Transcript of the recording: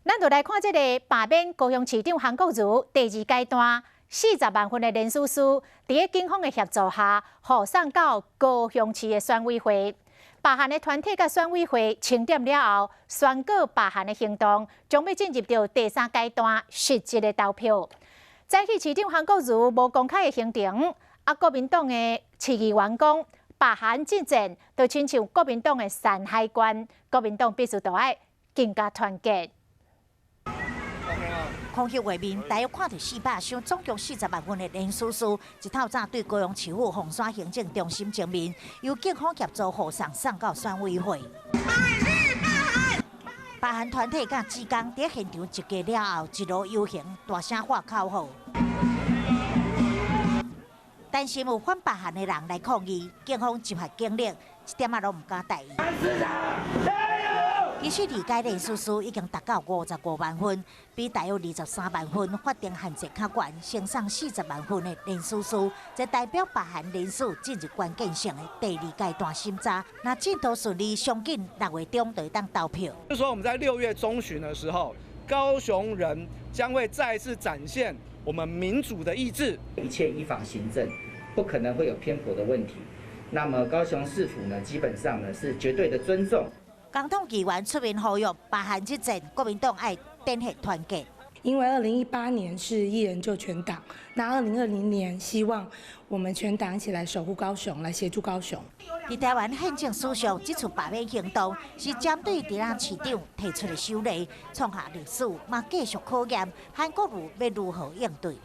咱就來看這個罷免高雄市長韓國瑜第二階段40萬份的聯署書，佇咧警方的協助下，予送到高雄市的選委會。罷韓的團體佮選委會清點了後，宣告罷韓的行動將欲進入到第三階段實質的投票。早起市長韓國瑜無公開的行程，啊，國民黨的市議員講，罷韓之戰就親像國民黨的山海關，國民黨必須著愛更加團結。空虛畫面，大約看著400箱，總共40萬份的聯署書，一透早對高雄市府鳳山行政中心前面，由警方協助護送送到選委會。罷韓團體佮志工佇現場集結了後，一路遊行，大聲喊口號。擔心有反罷韓的人來抗議，警方集合警力，一點仔攏毋敢大意。其實二階聯署書已經達到55萬份，比大約23萬份法定限制較懸，先送40萬份的聯署書，這代表罷韓人數進入關鍵性的第二階段審查。若進度順利，上緊6月中就會當投票。就說我們在6月中旬的時候，高雄人將會再次展現我們民主的意志，一切依法行政，不可能會有偏頗的問題。那麼高雄市府呢，基本上呢是絕對的尊重。總統議員出面呼籲，罷韓之戰，國民黨愛展現團結。因為2018年是一人救全黨，那2020年希望我們全黨一起來守護高雄，來協助高雄。佇台灣憲政史上，這次罷免行動是針對佇咱市長提出的首例，創下歷史，嘛繼續考驗韓國瑜欲如何應對。